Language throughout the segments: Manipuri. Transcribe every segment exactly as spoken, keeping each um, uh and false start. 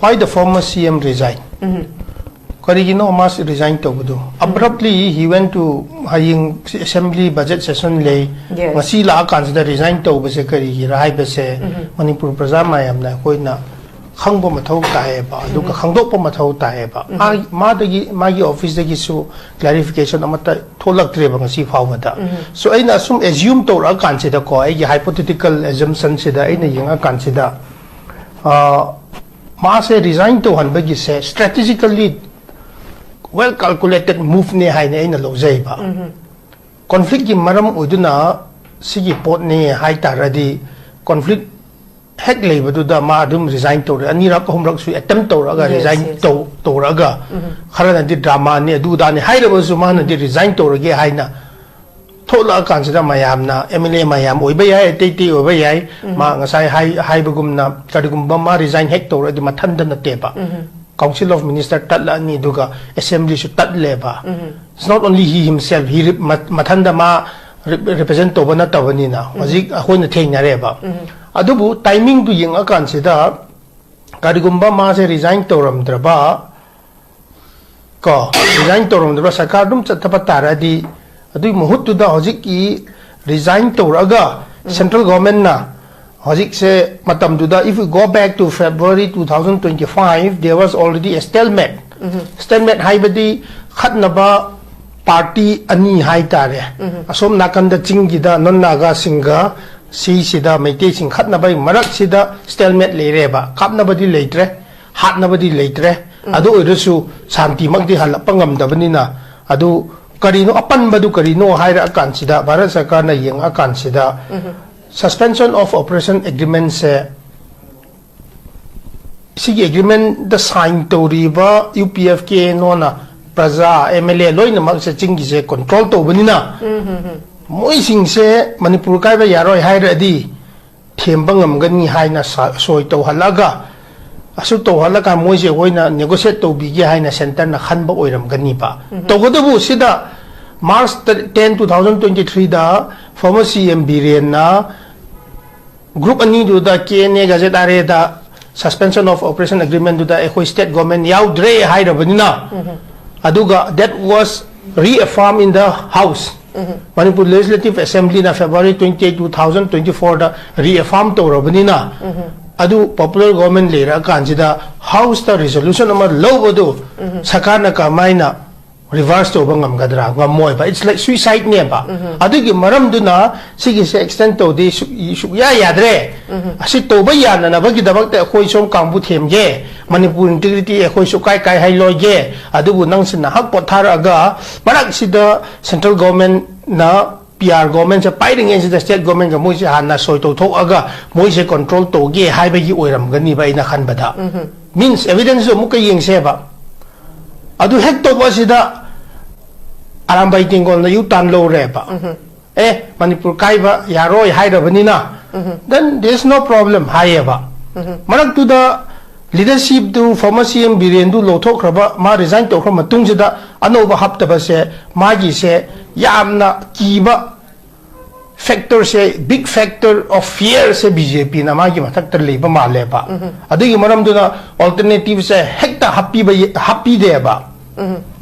Why the former C M resign? ꯀꯔꯤꯒꯤꯅꯣ ꯃꯥ resign ꯇꯧꯕꯗꯨ? Abruptly he went to, ꯍꯌꯦꯡ assembly budget session ꯂꯩ, Yes. ꯉꯁꯤ ꯂꯥꯛꯑꯀꯥꯟꯁꯤꯗ resign ꯇꯧꯕꯁꯦ ꯀꯔꯤꯒꯤꯔꯥ ꯍꯥꯏꯕꯁꯦ ꯃꯅꯤꯄꯨꯔ ꯄ꯭ꯔꯖꯥ ꯃꯌꯥꯝꯅ ꯑꯩꯈꯣꯏꯅ ꯈꯪꯕ ꯃꯊꯧ ꯇꯥꯏꯌꯦꯕ, ꯑꯗꯨꯒ ꯈꯪꯗꯣꯛꯄ ꯃꯊꯧ ꯇꯥꯏꯌꯦꯕ꯫ ꯃꯥ-, ꯃꯥꯗꯒꯤ, ꯃꯥꯒꯤ officeꯇꯒꯤꯁꯨ clarification ꯑꯃꯠꯇ ꯊꯣꯛꯂꯛꯇ꯭ꯔꯦꯕ ꯉꯁꯤ ꯐꯥꯎꯕꯗ꯫ So ꯑꯩꯅ ꯑꯁꯨꯝ assume ꯇꯧꯔꯛꯑꯀꯥꯟꯁꯤꯗꯀꯣ, ꯑꯩꯒꯤ hypothetical assumptionꯁꯤꯗ ꯑꯩꯅ ꯌꯦꯡꯉꯀꯥꯟꯁꯤꯗ, ꯑ, ꯃꯥꯁꯦ resign ꯇꯧꯍꯟꯕꯒꯤꯁꯦ strategically well calculated moveꯅꯦ ꯍꯥꯏꯅ ꯑꯩꯅ ꯂꯧꯖꯩꯕ꯫ Conflictꯀꯤ ꯃꯔꯝ ꯑꯣꯏꯗꯨꯅ ꯁꯤꯒꯤ ꯄꯣꯠꯅꯦ ꯍꯥꯏ ꯇꯥꯔꯗꯤ, conflict ꯍꯦꯛ ꯂꯩꯕꯗꯨꯗ ꯃꯥ ꯑꯗꯨꯝ resign ꯇꯧꯔꯦ꯫ ꯑꯅꯤꯔꯛ ꯑꯍꯨꯝꯔꯛꯁꯨ attempt ꯇꯧꯔꯛꯑꯒ, Yes, resign yes. ꯇꯧ-, ꯇꯧꯔꯛꯑꯒ, ꯈꯔꯅꯗꯤ dramaꯅꯤ, ꯑꯗꯨꯗꯥꯅꯤ ꯍꯥꯏꯔꯕꯁꯨ ꯃꯥꯅꯗꯤ resign ꯇꯧꯔꯒꯦ ꯍꯥꯏꯅ ꯊꯣꯛꯂꯛꯑꯀꯥꯟꯁꯤꯗ ꯃꯌꯥꯝꯅ, M L A ꯃꯌꯥꯝ ꯑꯣꯏꯕ ꯌꯥꯏ, ꯑꯇꯩ ꯑꯇꯩ ꯑꯣꯏꯕ ꯌꯥꯏ, ꯃꯥ ꯉꯁꯥꯏ ꯍꯥꯏ-, ꯍꯥꯏꯕꯒꯨꯝꯅ ꯀꯔꯤꯒꯨꯝꯕ ꯃꯥ resign ꯍꯦꯛ ꯇꯧꯔꯗꯤ ꯃꯊꯟꯇ ꯅꯠꯇꯦꯕ꯫ Council of Minister ꯇꯠꯂꯛꯑꯅꯤ, ꯑꯗꯨꯒ assemblyꯁꯨ ꯇꯠꯂꯦꯕ꯫ It's not only he himself, he re-, ꯃ-, ꯃꯊꯟꯗ ꯃꯥ re-, represent ꯇꯧꯕ ꯅꯠꯇꯕꯅꯤꯅ, ꯍꯧꯖꯤꯛ ꯑꯩꯈꯣꯏꯅ ꯊꯦꯡꯅꯔꯦꯕ꯫ ꯑꯗꯨꯕꯨ timingꯗꯨ ꯌꯦꯡꯉꯀꯥꯟꯁꯤꯗ ꯀꯔꯤꯒꯨꯝꯕ ꯃꯥꯁꯦ resign ꯇꯧꯔꯝꯗ꯭ꯔꯕ, ꯀꯣ, resign ꯇꯧꯔꯝꯗ꯭ꯔꯕ, ꯁꯔꯀꯥꯔ ꯑꯗꯨꯝ ꯆꯠꯊꯕ ꯇꯥꯔꯗꯤ, ꯑꯗꯨꯒꯤ ꯃꯍꯨꯠꯇꯨꯗ ꯍꯧꯖꯤꯛꯀꯤ resign ꯇꯧꯔꯛꯑꯒ central governmentꯅ ꯍꯧꯖꯤꯛꯁꯦ ꯃꯇꯝꯗꯨꯗ, if we go back to February two thousand twenty-five, there was already a stalemate. Stalemate ꯍꯥꯏꯕꯗꯤ ꯈꯠꯅꯕ party ꯑꯅꯤ ꯍꯥꯏꯇꯥꯔꯦ꯫ ꯑꯁꯣꯝ ꯅꯥꯀꯟꯗ ꯆꯤꯡꯒꯤꯗ non Nagaꯁꯤꯡꯒ ꯁꯤꯁꯤꯗ ꯃꯩꯇꯩꯁꯤꯡ ꯈꯠꯅꯕꯒꯤ ꯃꯔꯛꯁꯤꯗ stalemate ꯂꯩꯔꯦꯕ꯫ ꯀꯥꯞꯅꯕꯗꯤ ꯂꯩꯇ꯭ꯔꯦ, ꯍꯥꯠꯅꯕꯗꯤ ꯂꯩꯇ꯭ꯔꯦ꯫ ꯑꯗꯨ ꯑꯣꯏꯔꯁꯨ ꯁꯥꯟꯇꯤꯃꯛꯇꯤ ꯍꯜꯂꯛꯄ ꯉꯝꯗꯕꯅꯤꯅ, ꯑꯗꯨ ꯀꯔꯤꯅꯣ, ꯑꯄꯟꯕꯗꯨ ꯀꯔꯤꯅꯣ ꯍꯥꯏꯔꯛꯑꯀꯥꯟꯁꯤꯗ, ꯚꯥꯔꯠ ꯁꯔꯀꯥꯔꯅ ꯌꯦꯡꯉꯛꯑꯀꯥꯟꯁꯤꯗ, Suspension of Operation Agreementꯁꯦ, ꯁꯤꯒꯤ agreementꯗ sign ꯇꯧꯔꯤꯕ UPF, KNOꯅ ꯄ꯭ꯔꯖꯥ, MLA ꯂꯣꯏꯅꯃꯛꯁꯦ ꯆꯤꯡꯒꯤꯁꯦ control ꯇꯧꯕꯅꯤꯅ, ꯃꯣꯏꯁꯤꯡꯁꯦ ꯃꯅꯤꯄꯨꯔ ꯀꯥꯏꯕ ꯌꯥꯔꯣꯏ ꯍꯥꯏꯔꯗꯤ ꯊꯦꯝꯕ ꯉꯝꯒꯅꯤ ꯍꯥꯏꯅ ꯁ-, ꯁꯣꯏ ꯇꯧꯍꯜꯂꯒ, ꯑꯁꯨꯛ ꯇꯧꯍꯜꯂꯒ ꯃꯣꯏꯁꯦ ꯑꯩꯈꯣꯏꯅ negotiate ꯇꯧꯕꯤꯒꯦ ꯍꯥꯏꯅ centreꯅ ꯈꯟꯕ ꯑꯣꯏꯔꯝꯒꯅꯤꯕ꯫ ꯇꯧꯕꯇꯕꯨ ꯁꯤꯗ March ten, two thousand twenty-threeꯗ former CM ꯕꯤꯔꯦꯟꯅ group ꯑꯅꯤꯗꯨꯗ, KNAꯒ ZRAꯗ Suspension of Operation Agreement ꯗꯨꯗ ꯑꯩꯈꯣꯏ state government ꯌꯥꯎꯗ꯭ꯔꯦ ꯍꯥꯏꯔꯕꯅꯤꯅ, ꯑꯗꯨꯒ that was reaffirmed in the House. Manipur Legislative Assembly ꯅ February twenty eight, two thousand twenty four ꯗ reaffirm ꯇꯧꯔꯕꯅꯤꯅ, ꯑꯗꯨ popular government ꯂꯩꯔꯛꯑꯀꯥꯟꯁꯤꯗ House ꯇ resolution ꯑꯃ ꯂꯧꯕꯗꯨ ꯁꯔꯀꯥꯔꯅ ꯀꯃꯥꯏꯅ reverse ꯇꯧꯕ ꯉꯝꯒꯗ꯭ꯔꯥ? ꯉꯝꯃꯣꯏꯕ꯫ It's like suicide ꯅꯦꯕ꯫ ꯑꯗꯨꯒꯤ ꯃꯔꯝꯗꯨꯅ ꯁꯤꯒꯤꯁꯦ extend ꯇꯧꯗꯦ, ꯁꯨꯛ-, ꯁꯨꯛꯌꯥ ꯌꯥꯗ꯭ꯔꯦ꯫ ꯑꯁꯤ ꯇꯧꯕ ꯌꯥꯅꯅꯕꯒꯤꯗꯃꯛꯇ ꯑꯩꯈꯣꯏ ꯁꯣꯝ ꯀꯥꯡꯕꯨ ꯊꯦꯝꯒꯦ, ꯃꯅꯤꯄꯨꯔ integrity ꯑꯩꯈꯣꯏ ꯁꯨꯛꯀꯥꯏ ꯀꯥꯏ ꯍꯥꯏꯂꯣꯏꯒꯦ꯫ ꯑꯗꯨꯕꯨ ꯅꯪꯁꯤ ꯅꯍꯥꯛ ꯄꯣꯊꯥꯔꯛꯑꯒ ꯃꯔꯛꯁꯤꯗ central government ꯅ P R government ꯁꯦ ꯄꯥꯏꯔꯤꯉꯩꯁꯤꯗ state government ꯒ ꯃꯣꯏꯁꯦ ꯍꯥꯟꯅ ꯁꯣꯏ ꯇꯧꯊꯣꯛꯑꯒ ꯃꯣꯏꯁꯦ control ꯇꯧꯒꯦ ꯍꯥꯏꯕꯒꯤ ꯑꯣꯏꯔꯝꯒꯅꯤꯕ ꯑꯩꯅ ꯈꯟꯕꯗ꯫ Means evidence ꯁꯨ ꯑꯃꯨꯛꯀ ꯌꯦꯡꯁꯦꯕ꯫ ꯑꯗꯨ ꯍꯦꯛ ꯇꯧꯕ ꯑꯁꯤꯗ ꯑꯔꯥꯝꯕꯥꯏ ꯇꯦꯡꯒꯣꯜꯅ U turn ꯂꯧꯔꯦꯕ꯫ ꯑꯦ, ꯃꯅꯤꯄꯨꯔ ꯀꯥꯏꯕ ꯌꯥꯔꯣꯏ ꯍꯥꯏꯔꯕꯅꯤꯅ, then there is no problem ꯍꯥꯏꯌꯦꯕ꯫ ꯃꯔꯛꯇꯨꯗ leadership two former C M ꯕꯤꯔꯦꯟꯗꯨ ꯂꯧꯊꯣꯛꯈ꯭ꯔꯕ, ꯃꯥ resign ꯇꯧꯈ꯭ꯔ ꯃꯇꯨꯡꯁꯤꯗ ꯑꯅꯧꯕ ꯍꯥꯞꯇꯕꯁꯦ ꯃꯥꯒꯤꯁꯦ ꯌꯥꯝꯅ ꯀꯤꯕ factor say, big factor of fear say B J P ꯅ ꯃꯥꯒꯤ ꯃꯊꯛꯇ ꯂꯩꯕ ꯃꯥꯜꯂꯦꯕ꯫ ꯑꯗꯨꯒꯤ ꯃꯔꯝꯗꯨꯅ alternative ꯁꯦ ꯍꯦꯛꯇ ꯍꯥꯞꯄꯤꯕ, ꯍꯥꯞꯄꯤꯗꯦꯕ꯫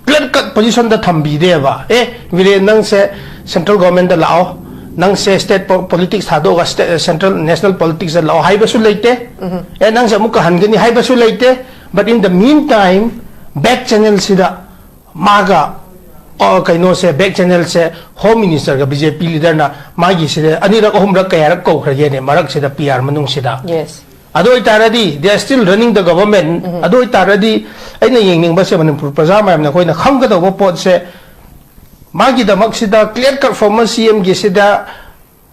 Clear cut position ꯗ ꯊꯝꯕꯤꯗꯦꯕ꯫ ꯑꯦ, ꯕꯤꯔꯦꯟ, ꯅꯪꯁꯦ central government ꯇ ꯂꯥꯛꯑꯣ, ꯅꯪꯁꯦ state po-, politics ꯊꯥꯗꯣꯛꯑꯒ state, central, national politics ꯇ ꯂꯥꯛꯑꯣ ꯍꯥꯏꯕꯁꯨ ꯂꯩꯇꯦ꯫ ꯑꯦ, ꯅꯪꯁꯦ ꯑꯃꯨꯛꯀ ꯍꯟꯒꯅꯤ ꯍꯥꯏꯕꯁꯨ ꯂꯩꯇꯦ꯫ But in the meantime, back channel ꯁꯤꯗ ꯃꯥꯒ, ꯑ, ꯀꯩꯅꯣꯁꯦ, back channel ꯁꯦ Home Minister ꯒ B J P leader ꯅ ꯃꯥꯒꯤꯁꯤꯗ ꯑꯅꯤꯔꯛ, ꯑꯍꯨꯝꯔꯛ, ꯀꯌꯥꯔꯛ ꯀꯧꯈ꯭ꯔꯒꯦꯅꯦ ꯃꯔꯛꯁꯤꯗ P R ꯃꯅꯨꯡꯁꯤꯗ? Yes. ꯑꯗꯨ ꯑꯣꯏꯇꯥꯔꯗꯤ they are still running the government꯫ ꯑꯗꯨ ꯑꯣꯏꯇꯥꯔꯗꯤ ꯑꯩꯅ ꯌꯦꯡꯅꯤꯡꯕꯁꯦ, ꯃꯅꯤꯄꯨꯔ ꯄ꯭ꯔꯖꯥ ꯃꯌꯥꯝꯅ ꯑꯩꯈꯣꯏꯅ ꯈꯪꯒꯗꯧꯕ ꯄꯣꯠꯁꯦ, ꯃꯥꯒꯤꯗꯃꯛꯁꯤꯗ clear cut former C M ꯒꯤꯁꯤꯗ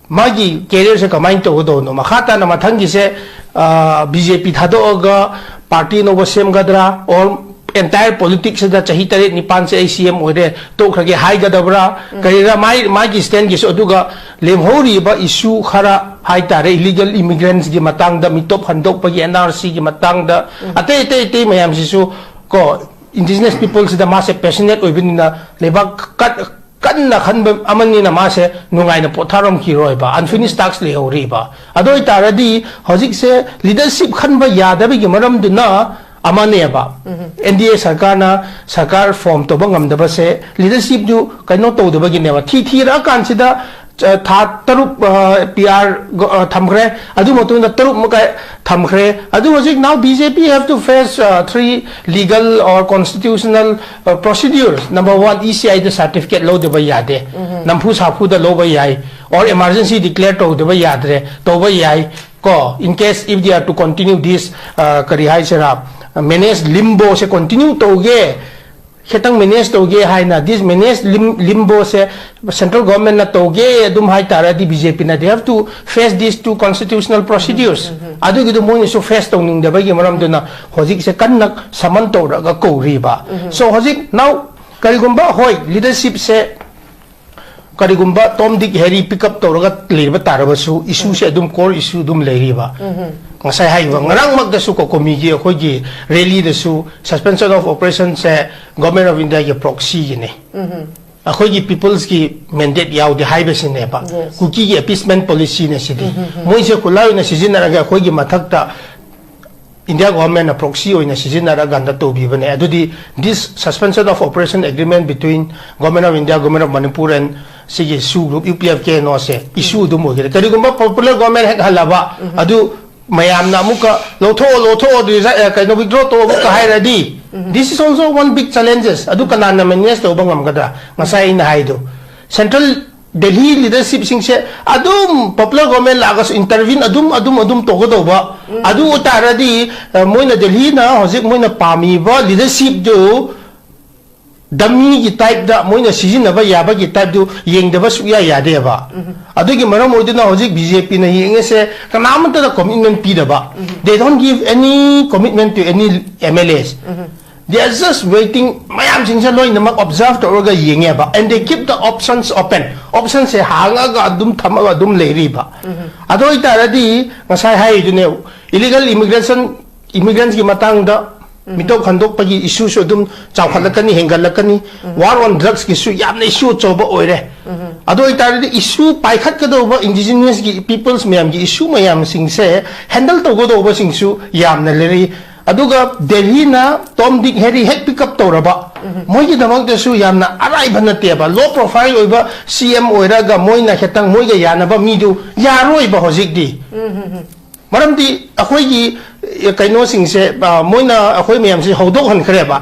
ꯃꯥꯒꯤ career ꯁꯦ ꯀꯃꯥꯏꯅ ꯇꯧꯒꯗꯧꯕꯅꯣ? ꯃꯈꯥ ꯇꯥꯅ ꯃꯊꯪꯒꯤꯁꯦ, ꯑ, B J P ꯊꯥꯗꯣꯛꯑꯒ party ꯑꯅꯧꯕ ꯁꯦꯝꯒꯗ꯭ꯔꯥ? Or entire politics ꯁꯤꯗ ꯆꯍꯤ ꯇꯔꯦꯠ ꯅꯤꯄꯥꯟꯁꯦ ꯑꯩ C M ꯑꯣꯏꯔꯦ, ꯇꯣꯛꯈ꯭ꯔꯒꯦ ꯍꯥꯏꯒꯗꯕ꯭ꯔꯥ? ꯀꯔꯤꯔꯥ ꯃꯥꯏ-, ꯃꯥꯒꯤ stand ꯒꯤꯁꯨ? ꯑꯗꯨꯒ ꯂꯦꯝꯍꯧꯔꯤꯕ issue ꯈꯔ ꯍꯥꯏꯇꯥꯔꯦ, illegal immigrants ꯀꯤ ꯃꯇꯥꯡꯗ, ꯃꯤꯇꯣꯞ ꯍꯟꯗꯣꯛꯄꯒꯤ N R C ꯒꯤ ꯃꯇꯥꯡꯗ, ꯑꯇꯩ, ꯑꯇꯩ, ꯑꯇꯩ ꯃꯌꯥꯝꯁꯤꯁꯨ ꯀꯣ, indigenous people ꯁꯤꯗ ꯃꯥꯁꯦ passionate ꯑꯣꯏꯕꯅꯤꯅ ꯂꯩꯕꯥꯛ ꯀꯠ-, ꯀꯟꯅ ꯈꯟꯕ ꯑꯃꯅꯤꯅ ꯃꯥꯁꯦ ꯅꯨꯡꯉꯥꯏꯅ ꯄꯣꯊꯥꯔꯝꯈꯤꯔꯣꯏꯕ, unfinished task ꯂꯩꯍꯧꯔꯤꯕ꯫ ꯑꯗꯨ ꯑꯣꯏꯇꯥꯔꯗꯤ ꯍꯧꯖꯤꯛꯁꯦ leadership ꯈꯟꯕ ꯌꯥꯗꯕꯒꯤ ꯃꯔꯝꯗꯨꯅ ꯑꯃꯅꯦꯕ꯫ N D A ꯁꯔꯀꯥꯔꯅ ꯁꯔꯀꯥꯔ form ꯇꯧꯕ ꯉꯝꯗꯕꯁꯦ leadershipꯇꯨ ꯀꯩꯅꯣ ꯇꯧꯗꯕꯒꯤꯅꯦꯕ꯫ ꯊꯤ ꯊꯤꯔꯛꯑꯀꯥꯟꯁꯤꯗ, ꯑ, ꯊꯥ ꯇꯔꯨꯛ, ꯑ, P R ꯒ-, ꯑ, ꯊꯝꯈ꯭ꯔꯦ꯫ ꯑꯗꯨ ꯃꯇꯨꯡꯗ ꯇꯔꯨꯛ ꯃꯈꯥꯏ ꯊꯝꯈ꯭ꯔꯦ꯫ ꯑꯗꯨ ꯍꯧꯖꯤꯛ now B J P have to face, uh, three legal or constitutional, uh, procedures. Number one, E C I the certificate ꯂꯧꯗꯕ ꯌꯥꯗꯦ꯫ ꯅꯝꯐꯨ ꯁꯥꯐꯨꯗ ꯂꯧꯕ ꯌꯥꯏ꯫ Or emergency declare ꯇꯧꯗꯕ ꯌꯥꯗ꯭ꯔꯦ, ꯇꯧꯕ ꯌꯥꯏ꯫ ꯀꯣ, in case if they are to continue this, uh, ꯀꯔꯤ ꯍꯥꯏꯁꯤꯔꯥ, manage limboꯁꯦ continue ꯇꯧꯒꯦ, ꯈꯤꯇꯪ manage ꯇꯧꯒꯦ ꯍꯥꯏꯅ, this manage lim-, limboꯁꯦ central governmentꯅ ꯇꯧꯒꯦ ꯑꯗꯨꯝ ꯍꯥꯏꯇꯥꯔꯗꯤ B J Pꯅ they have to face these two constitutional procedures. ꯑꯗꯨꯒꯤꯗꯣ ꯃꯣꯏꯅꯁꯨ face ꯇꯧꯅꯤꯡꯗꯕꯒꯤ ꯃꯔꯝꯗꯨꯅ ꯍꯧꯖꯤꯛꯁꯦ ꯀꯟꯅ summon ꯇꯧꯔꯒ ꯀꯧꯔꯤꯕ꯫ So ꯍꯧꯖꯤꯛ now ꯀꯔꯤꯒꯨꯝꯕ, ꯍꯣꯏ, leadershipꯁꯦ ꯀꯔꯤꯒꯨꯝꯕ Tom, Dick, Harry pick up ꯇꯧꯔꯒ ꯂꯩꯕ ꯇꯥꯔꯕꯁꯨ, issueꯁꯦ ꯑꯗꯨꯝ core issue ꯑꯗꯨꯝ ꯂꯩꯔꯤꯕ꯫ ꯉꯁꯥꯏ ꯍꯥꯏꯈꯤꯕ ꯉꯔꯥꯡꯃꯛꯇꯁꯨ ꯀꯣꯀꯣꯃꯤꯒꯤ ꯑꯩꯈꯣꯏꯒꯤ rallyꯗꯁꯨ suspension of operationꯁꯦ Government of Indiaꯒꯤ proxyꯒꯤꯅꯦ꯫ ꯑꯩꯈꯣꯏꯒꯤ peopleꯁꯀꯤ mandate ꯌꯥꯎꯗꯦ ꯍꯥꯏꯕꯁꯤꯅꯦꯕ꯫ Yes. ꯀꯨꯀꯤꯒꯤ appeasement policyꯅꯦ ꯁꯤꯗꯤ꯫ ꯃꯣꯏꯁꯦ ꯈꯨꯠꯂꯥꯏ ꯑꯣꯏꯅ ꯁꯤꯖꯤꯟꯅꯔꯒ ꯑꯩꯈꯣꯏꯒꯤ ꯃꯊꯛꯇ India governmentꯅ proxy ꯑꯣꯏꯅ ꯁꯤꯖꯤꯟꯅꯔꯀꯥꯟꯗ ꯇꯧꯕꯤꯕꯅꯦ꯫ ꯑꯗꯨꯗꯤ this suspension of operation agreement between Government of India, Government of Manipur and ꯁꯤꯒꯤ SoO group, U P F K N Oꯁꯦ issue ꯑꯗꯨꯝ ꯑꯣꯏꯒꯅꯤ꯫ ꯀꯔꯤꯒꯨꯝꯕ popular government ꯍꯦꯛ ꯍꯜꯂꯕ, ꯑꯗꯨ ꯃꯌꯥꯝꯅ ꯑꯃꯨꯛꯀ ꯂꯧꯊꯣꯛꯑꯣ, ꯂꯧꯊꯣꯛꯑꯣ, resign, ꯑ, ꯀꯩꯅꯣ, withdraw ꯇꯧ ꯑꯃꯨꯛꯀ ꯍꯥꯏꯔꯗꯤ, this is also one big challenges꯫ ꯑꯗꯨ ꯀꯅꯥꯅ manage ꯇꯧꯕ ꯉꯝꯒꯗ꯭ꯔꯥ? ꯉꯁꯥꯏ ꯑꯩꯅ ꯍꯥꯏꯗꯣ, central Delhi leadershipꯁꯤꯡꯁꯦ ꯑꯗꯨꯝ popular government ꯂꯥꯛꯑꯒꯁꯨ intervene ꯑꯗꯨꯝ, ꯑꯗꯨꯝ, ꯑꯗꯨꯝ ꯇꯧꯒꯗꯧꯕ꯫ ꯑꯗꯨ ꯑꯣꯏꯇꯥꯔꯗꯤ, ꯑ, ꯃꯣꯏꯅ ꯗꯦꯜꯍꯤꯅ ꯍꯧꯖꯤꯛ ꯃꯣꯏꯅ ꯄꯥꯝꯃꯤꯕ leadershipꯇꯨ dummyꯒꯤ typeꯇ ꯃꯣꯏꯅ ꯁꯤꯖꯤꯟꯅꯕ ꯌꯥꯕꯒꯤ typeꯇꯨ ꯌꯦꯡꯗꯕ ꯁꯨꯛꯌꯥ ꯌꯥꯗꯦꯕ꯫ ꯑꯗꯨꯒꯤ ꯃꯔꯝ ꯑꯣꯏꯗꯨꯅ ꯍꯧꯖꯤꯛ B J Pꯅ ꯌꯦꯡꯉꯤꯁꯦ ꯀꯅꯥꯃꯠꯇꯗ commitment ꯄꯤꯗꯕ꯫ They don't give any commitment to any M L As. They are just waiting. ꯃꯌꯥꯝꯁꯤꯡꯁꯦ ꯂꯣꯏꯅꯃꯛ observe ꯇꯧꯔꯒ ꯌꯦꯡꯉꯦꯕ, and they keep the options open. Optionꯁꯦ ꯍꯥꯡꯉꯒ ꯑꯗꯨꯝ ꯊꯝꯃꯒ ꯑꯗꯨꯝ ꯂꯩꯔꯤꯕ꯫ ꯑꯗꯨ ꯑꯣꯏꯇꯥꯔꯗꯤ ꯉꯁꯥꯏ ꯍꯥꯏꯔꯤꯗꯨꯅꯦ, illegal immigration, immigrantꯀꯤ ꯃꯇꯥꯡꯗ ꯃꯤꯇꯣꯞ ꯈꯟꯗꯣꯛꯄꯒꯤ ꯏꯁꯨꯁꯨ ꯑꯗꯨꯝ ꯆꯥꯎꯈꯠꯂꯛꯀꯅꯤ, ꯍꯦꯟꯒꯠꯂꯛꯀꯅꯤ꯫ ꯋꯥꯔ ꯑꯣꯟ ꯗ꯭ꯔꯛꯁꯀꯤꯁꯨ ꯌꯥꯝꯅ ꯏꯁꯨ ꯑꯆꯧꯕ ꯑꯣꯏꯔꯦ꯫ ꯑꯗꯨ ꯑꯣꯏꯇꯥꯔꯗꯤ ꯏꯁꯨ ꯄꯥꯏꯈꯠꯀꯗꯧꯕ, ꯏꯟꯗꯤꯖꯤꯅꯁꯀꯤ ꯄꯤꯄꯜꯁ ꯃꯌꯥꯝꯒꯤ ꯏꯁꯨ ꯃꯌꯥꯝꯁꯤꯡꯁꯦ ꯍꯦꯟꯗꯜ ꯇꯧꯒꯗꯧꯕꯁꯤꯡꯁꯨ ꯌꯥꯝꯅ ꯂꯩꯔꯤ꯫ ꯑꯗꯨꯒ ꯗꯦꯜꯍꯤꯅ ꯇꯣꯝ ꯗꯤꯛ ꯍꯦꯔꯤ ꯍꯦꯛ ꯄꯤꯛ ꯑꯞ ꯇꯧꯔꯕ, ꯃꯣꯏꯒꯤꯗꯃꯛꯇꯁꯨ ꯌꯥꯝꯅ ꯑꯔꯥꯏꯕ ꯅꯠꯇꯦꯕ꯫ ꯂꯣ ꯄ꯭ꯔꯣꯐꯥꯏꯜ ꯑꯣꯏꯕ ꯁꯤ ꯑꯦꯝ ꯑꯣꯏꯔꯒ ꯃꯣꯏꯅ ꯈꯤꯇꯪ ꯃꯣꯏꯒ ꯌꯥꯅꯕ ꯃꯤꯗꯨ ꯌꯥꯔꯣꯏꯕ ꯍꯧꯖꯤꯛꯇꯤ꯫ ꯃꯔꯝꯗꯤ ꯑꯩꯈꯣꯏꯒꯤ, ꯑꯦ, ꯀꯩꯅꯣꯁꯤꯡꯁꯦ, ꯑ, ꯃꯣꯏꯅ ꯑꯩꯈꯣꯏ ꯃꯌꯥꯝꯁꯦ ꯍꯧꯗꯣꯛꯍꯟꯈ꯭ꯔꯦꯕ꯫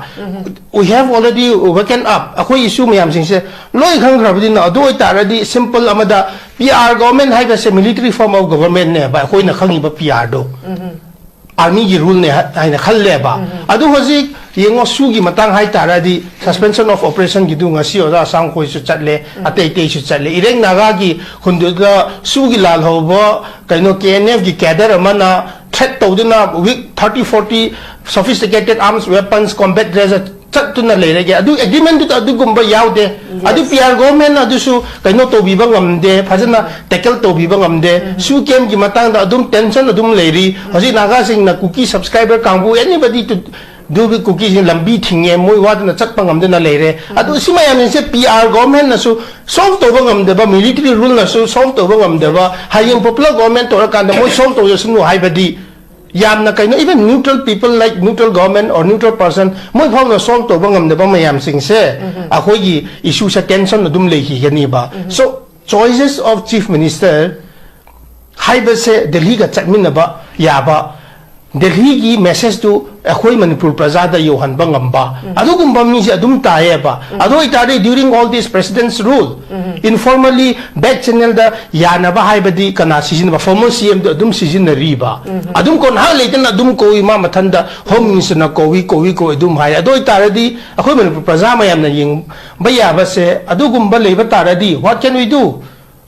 We have already woken up꯫ ꯑꯩꯈꯣꯏ ꯏꯁꯨ ꯃꯌꯥꯝꯁꯤꯡꯁꯦ ꯂꯣꯏ ꯈꯪꯈ꯭ꯔꯕꯅꯤꯅ, ꯑꯗꯨ ꯑꯣꯏꯇꯥꯔꯗꯤ ꯁꯤꯝꯄꯜ ꯑꯃꯗ ꯄꯤ ꯑꯥꯔ ꯒꯣꯚꯔꯟꯃꯦꯟ ꯍꯥꯏꯕꯁꯦ ꯃꯤꯂꯤꯇꯔꯤ ꯐꯣꯔꯝ ꯑꯣꯐ ꯒꯣꯚꯔꯟꯃꯦꯟꯅꯦꯕ ꯑꯩꯈꯣꯏꯅ ꯈꯪꯉꯤꯕ ꯄꯤ ꯑꯥꯔꯗꯣ꯫ ꯑꯥꯔꯃꯤꯒꯤ ꯔꯨꯜꯅꯦ ꯍꯥ-, ꯍꯥꯏꯅ ꯈꯜꯂꯦꯕ꯫ ꯑꯗꯨ ꯍꯧꯖꯤꯛ ꯌꯦꯡꯉꯣ, ꯁꯨꯒꯤ ꯃꯇꯥꯡ ꯍꯥꯏꯇꯥꯔꯗꯤ, ꯁꯁꯄꯦꯟꯁꯟ ꯑꯣꯐ ꯑꯣꯄꯔꯦꯁꯟꯒꯤꯗꯨ ꯉꯁꯤ ꯑꯣꯖꯥ ꯑꯁꯥꯡꯈꯣꯏꯁꯨ ꯆꯠꯂꯦ, ꯑꯇꯩ ꯑꯇꯩꯁꯨ ꯆꯠꯂꯦ꯫ ꯏꯔꯦꯡ ꯅꯥꯒꯥꯒꯤ ꯈꯨꯟꯗꯨꯗ ꯁꯨꯒꯤ ꯂꯥꯜꯍꯧꯕ ꯀꯩꯅꯣ ꯀꯦ ꯑꯦꯟ ꯑꯦꯐꯀꯤ ꯀꯦꯗꯔ ꯑꯃꯅ ꯊ꯭ꯔꯦꯠ ꯇꯧꯗꯨꯅ ꯋꯤꯛ thirty forty sophisticated arms weapons combat dress ꯆꯠꯇꯨꯅ ꯂꯩꯔꯒꯦ꯫ ꯑꯗꯨ ꯑꯦꯒ꯭ꯔꯤꯃꯦꯟꯗꯨꯗ ꯑꯗꯨꯒꯨꯝꯕ ꯌꯥꯎꯗꯦ꯫ ꯑꯗꯨ ꯄꯤ ꯑꯥꯔ ꯒꯣꯚꯔꯟꯃꯦꯟꯅ ꯑꯗꯨꯁꯨ ꯀꯩꯅꯣ ꯇꯧꯕꯤꯕ ꯉꯝꯗꯦ, ꯐꯖꯅ ꯇꯦꯀꯜ ꯇꯧꯕꯤꯕ ꯉꯝꯗꯦ꯫ ꯁꯨ ꯀꯦꯝꯒꯤ ꯃꯇꯥꯡꯗ ꯑꯗꯨꯝ ꯇꯦꯟꯁꯟ ꯑꯗꯨꯝ ꯂꯩꯔꯤ꯫ ꯍꯧꯖꯤꯛ ꯅꯥꯒꯥꯁꯤꯡꯅ ꯀꯨꯀꯤ ꯁꯕꯁꯀ꯭ꯔꯥꯏꯕꯔ ꯀꯥꯡꯕꯨ, anybody to do with ꯀꯨꯀꯤꯁꯤꯡ ꯂꯝꯕꯤ ꯊꯤꯡꯉꯦ, ꯃꯣꯏ ꯋꯥꯗꯅ ꯆꯠꯄ ꯉꯝꯗꯅ ꯂꯩꯔꯦ꯫ ꯑꯗꯨ ꯁꯤ ꯃꯌꯥꯝꯁꯤꯡꯁꯦ ꯄꯤ ꯑꯥꯔ ꯒꯣꯚꯔꯟꯃꯦꯟꯅꯁꯨ ꯁꯣꯜꯕ ꯇꯧꯕ ꯉꯝꯗꯕ, ꯃꯤꯂꯤꯇꯔꯤ ꯔꯨꯜꯅꯁꯨ ꯁꯣꯜꯕ ꯇꯧꯕ ꯉꯝꯗꯕ, ꯍꯌꯦꯡ ꯄꯣꯄꯨꯂꯔ ꯒꯣꯚꯔꯟꯃꯦꯟ ꯇꯧꯔꯀꯥꯟꯗ ꯃꯣꯏ ꯁꯣꯜꯕ ꯇꯧꯖꯁꯅꯨ ꯍꯥꯏꯕꯗꯤ ꯌꯥꯝꯅ ꯀꯩꯅꯣ, even neutral people like neutral government or neutral person, ꯃꯣꯏ ꯐꯥꯎꯅ ꯁꯣꯜꯕ ꯇꯧꯕ ꯉꯝꯗꯕ ꯃꯌꯥꯝꯁꯤꯡꯁꯦ ꯑꯩꯈꯣꯏꯒꯤ ꯏꯁꯨꯁꯦ ꯇꯦꯟꯁꯟ ꯑꯗꯨꯝ ꯂꯩꯈꯤꯒꯅꯤꯕ꯫ So, choices of chief minister ꯍꯥꯏꯕꯁꯦ ꯗꯦꯜꯍꯤꯒ ꯆꯠꯃꯤꯟꯅꯕ ꯌꯥꯕ, ꯗꯦꯜꯍꯤꯒꯤ ꯃꯦꯁꯦꯖꯇꯨ ꯑꯩꯈꯣꯏ ꯃꯅꯤꯄꯨꯔ ꯄ꯭ꯔꯖꯥꯗ ꯌꯧꯍꯟꯕ ꯉꯝꯕ, ꯑꯗꯨꯒꯨꯝꯕ ꯃꯤꯁꯦ ꯑꯗꯨꯝ ꯇꯥꯏꯌꯦꯕ꯫ ꯑꯗꯨ ꯑꯣꯏꯇꯥꯔꯗꯤ during all this president's rule, informally back channelꯗ ꯌꯥꯅꯕ ꯍꯥꯏꯕꯗꯤ ꯀꯅꯥ ꯁꯤꯖꯤꯟꯅꯕ? ꯐꯣꯔꯃꯔ ꯁꯤ ꯑꯦꯝꯗꯣ ꯑꯗꯨꯝ ꯁꯤꯖꯤꯟꯅꯔꯤꯕ꯫ ꯑꯗꯨꯝ ꯀꯣꯟꯍꯥ ꯂꯩꯇꯅ ꯑꯗꯨꯝ ꯀꯧꯏ, ꯃꯥ ꯃꯊꯟꯗ ꯍꯣꯝ ꯃꯤꯅꯤꯁꯇꯔꯅ ꯀꯧꯏ, ꯀꯧꯏ, ꯀꯧꯏ ꯑꯗꯨꯝ ꯍꯥꯏ꯫ ꯑꯗꯨ ꯑꯣꯏꯇꯥꯔꯗꯤ ꯑꯩꯈꯣꯏ ꯃꯅꯤꯄꯨꯔ ꯄ꯭ꯔꯖꯥ ꯃꯌꯥꯝꯅ ꯌꯦꯡꯕ ꯌꯥꯕꯁꯦ ꯑꯗꯨꯒꯨꯝꯕ ꯂꯩꯕ ꯇꯥꯔꯗꯤ, what can we do?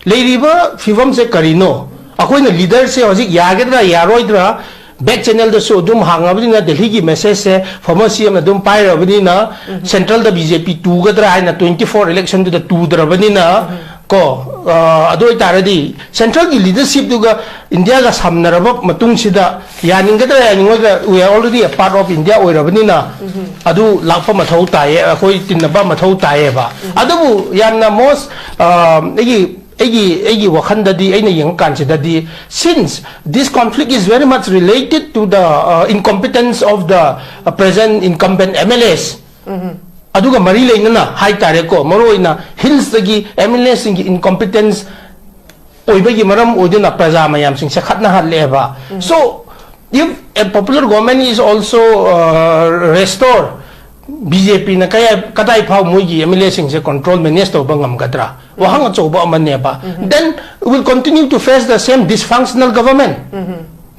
ꯂꯩꯔꯤꯕ ꯐꯤꯕꯝꯁꯦ ꯀꯔꯤꯅꯣ? ꯑꯩꯈꯣꯏꯅ ꯂꯤꯗꯔꯁꯦ ꯍꯧꯖꯤꯛ ꯌꯥꯒꯗ꯭ꯔꯥ ꯌꯥꯔꯣꯏꯗ꯭ꯔꯥ? ꯕꯦꯛ ꯆꯦꯅꯦꯜꯗꯁꯨ ꯑꯗꯨꯝ ꯍꯥꯡꯉꯕꯅꯤꯅ, ꯗꯦꯜꯍꯤꯒꯤ ꯃꯦꯁꯦꯖꯁꯦ ꯐꯣꯔꯃꯔ ꯁꯤ ꯑꯦꯝꯅ ꯑꯗꯨꯝ ꯄꯥꯏꯔꯕꯅꯤꯅ, ꯁꯦꯟꯇ꯭ꯔꯦꯜꯗ ꯕꯤ ꯖꯦ ꯄꯤ ꯇꯨꯒꯗ꯭ꯔꯥ ꯍꯥꯏꯅ ꯇ꯭ꯋꯦꯟꯇꯤ ꯐꯣꯔ ꯏꯂꯦꯛꯁꯟꯗꯨꯗ ꯇꯨꯗ꯭ꯔꯕꯅꯤꯅ, ꯀꯣ, ꯑ, ꯑꯗꯨ ꯑꯣꯏꯇꯥꯔꯗꯤ central ꯒꯤ leadership ꯇꯨꯒ India ꯒ ꯁꯝꯅꯔꯕ ꯃꯇꯨꯡꯁꯤꯗ ꯌꯥꯅꯤꯡꯒꯗ꯭ꯔꯥ ꯌꯥꯅꯤꯡꯉꯣꯏꯗ꯭ꯔꯥ, we are already a part of India ꯑꯣꯏꯔꯕꯅꯤꯅ ꯑꯗꯨ ꯂꯥꯛꯄ ꯃꯊꯧ ꯇꯥꯏꯌꯦ, ꯑꯩꯈꯣꯏ ꯇꯤꯟꯅꯕ ꯃꯊꯧ ꯇꯥꯏꯌꯦꯕ꯫ ꯑꯗꯨꯕꯨ ꯌꯥꯝꯅ most, ꯑ, ꯑꯩꯒꯤ ꯑꯩꯒꯤ ꯑꯩꯒꯤ ꯋꯥꯈꯜꯗꯗꯤ, ꯑꯩꯅ ꯌꯦꯡꯉꯀꯥꯟꯁꯤꯗꯗꯤ, since this conflict is very much related to the, uh, incompetence of the, uh, present incumbent M L As, ꯑꯗꯨꯒ ꯃꯔꯤ ꯂꯩꯅꯅ ꯍꯥꯏꯇꯥꯔꯦꯀꯣ, ꯃꯔꯨꯑꯣꯏꯅ hills ꯇꯒꯤ M L A ꯁꯤꯡꯒꯤ incompetence ꯑꯣꯏꯕꯒꯤ ꯃꯔꯝ ꯑꯣꯏꯗꯨꯅ ꯄ꯭ꯔꯖꯥ ꯃꯌꯥꯝꯁꯤꯡꯁꯦ ꯈꯠꯅꯍꯜꯂꯦꯕ꯫ So, if a popular government is also, uh, restored, B J P ꯅ ꯀꯌꯥ, ꯀꯗꯥꯏ ꯐꯥꯎ ꯃꯣꯏꯒꯤ M L A ꯁꯤꯡꯁꯦ control, manage ꯇꯧꯕ ꯉꯝꯒꯗ꯭ꯔꯥ? ꯋꯥꯍꯪ ꯑꯆꯧꯕ ꯑꯃꯅꯦꯕ꯫ Then we will continue to face the same dysfunctional government.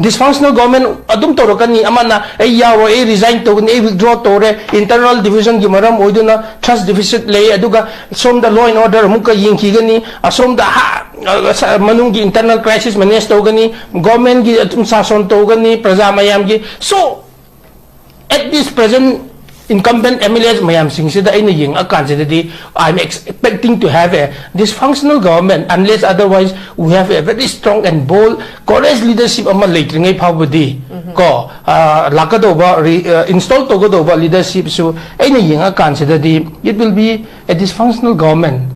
Dysfunctional government ꯑꯗꯨꯝ ꯇꯧꯔꯛꯀꯅꯤ꯫ ꯑꯃꯅ "ꯑꯩ ꯌꯥꯎꯔꯣꯏ, ꯑꯩ resign ꯇꯧꯒꯅꯤ, ꯑꯩ withdraw ꯇꯧꯔꯦ, internal division ꯒꯤ ꯃꯔꯝ ꯑꯣꯏꯗꯨꯅ trust deficit ꯂꯩ", ꯑꯗꯨꯒ ꯁꯣꯝꯗ law and order ꯑꯃꯨꯛꯀ ꯌꯦꯡꯈꯤꯒꯅꯤ, ꯑꯁꯣꯝꯗ ꯍꯥ, ꯑ, ꯁ-, ꯃꯅꯨꯡꯒꯤ internal crisis manage ꯇꯧꯒꯅꯤ, government ꯒꯤ ꯑꯗꯨꯝ ꯁꯥꯁꯣꯟ ꯇꯧꯒꯅꯤ, ꯄ꯭ꯔꯖꯥ ꯃꯌꯥꯝꯒꯤ꯫ So, at this present, incumbent M L As ꯃꯌꯥꯝꯁꯤꯡꯁꯤꯗ ꯑꯩꯅ ꯌꯦꯡꯉꯛꯑꯀꯥꯟꯁꯤꯗꯗꯤ, I am expecting to have a dysfunctional government unless otherwise we have a very strong and bold, courage leadership ꯑꯃ ꯂꯩꯇ꯭ꯔꯤꯉꯩ ꯐꯥꯎꯕꯗꯤ, ꯀꯣ, ꯑ, ꯂꯥꯛꯀꯗꯧꯕ, ꯔꯤ-, ꯑ, install ꯇꯧꯒꯗꯧꯕ leadership ꯁꯨ ꯑꯩꯅ ꯌꯦꯡꯉꯛꯑꯀꯥꯟꯁꯤꯗꯗꯤ, it will be a dysfunctional government.